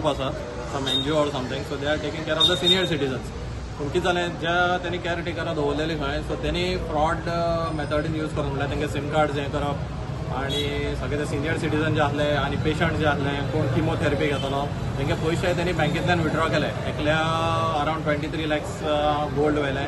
Group आसा, some NGO or something. So they are taking care of the senior citizens. पूण कितें जालें, ज्या त्यांनी केअर टेकरां दवरलेली खंय, सो त्यांनी फ्रॉड मेथडीन यूज करून, म्हणल्यार तेंगे सीम कार्ड हें करप आनी सगळे ते सिनियर सिटीजन जे आसले आनी पेशंट जे आसले, कोण किमोथेरपी घेतलो, तेंगे पयशे त्यांनी बँकेंतल्यान विड्रॉ केले. एकल्या अरावंड 23 लॅक्स गोल्ड व्हेलें,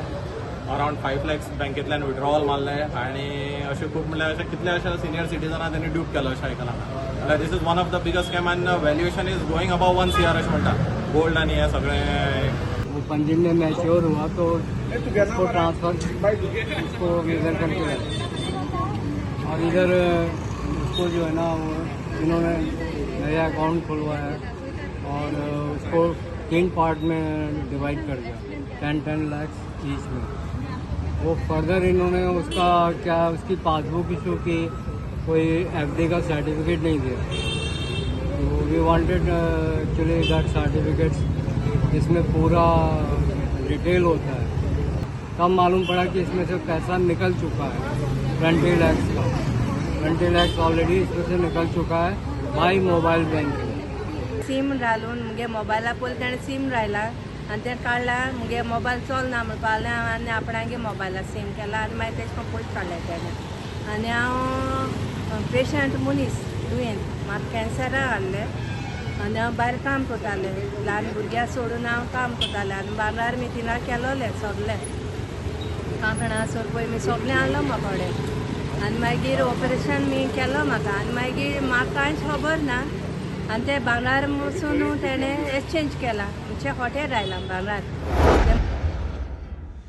अरावंड 5 लॅक्स बँकेंतल्यान विड्रॉवल मारले आनी अशें खूब, म्हणल्यार अशे कितले अशे सिनियर सिटीजनां त्यांनी ड्यूप केलो अशें आयकलां. म्हणल्यार this is one of the biggest scam and valuation is going above 1 CR अशें म्हणटा गोल्ड आनी हें सगळें. वो पंजिम में मैच्योर हुआ तो उसको ट्रांसफर, उसको इधर करके लाए और इधर उसको जो है ना, वो इन्होंने नया अकाउंट खुलवाया और उसको तीन पार्ट में डिवाइड कर दिया, 10-10 लैक्स ईच में. वो फर्दर इन्होंने उसका क्या, उसकी पासबुक इशू की, कोई एफडी का सर्टिफिकेट नहीं दिया. तो we wanted actually that certificates, जिसमें पूरा डिटेल होता है. तब मालूम पड़ा कि इसमें से पैसा निकल चुका है 20 लैक्स का. 20 लैक्स ऑलरेडी इसमें से निकल चुका है बाई मोबाइल बैंकिंग. सीम घालून मुगे मोबायला पयलीं तेणें सीम लायला आनी तें काडला. मुगे मोबायल चलना म्हणपा लागलें. आनी आपणागे मोबायला सीम केला आनी मागीर तेश करून पयशे काडले तेणें. आनी हांव पेशंट मनीस, दुयेंत, म्हाका कॅन्सरा आहलें आनी हांव भायर काम करतालें. ल्हान भुरग्याक सोडून हांव काम करतालें आनी भांगर मिटिंगां केलोलें, सगलें कांकणां सरपळी मी सगळें आहलो म्हाका कडेन. आनी मागीर ऑपरेशन मी केलो म्हाका आनी मागीर म्हाका कांयच खबर ना. आनी ते भांगर वचून तेणें एक्सचेंज केला, म्हणजे हॉटेल आयलां भांगर.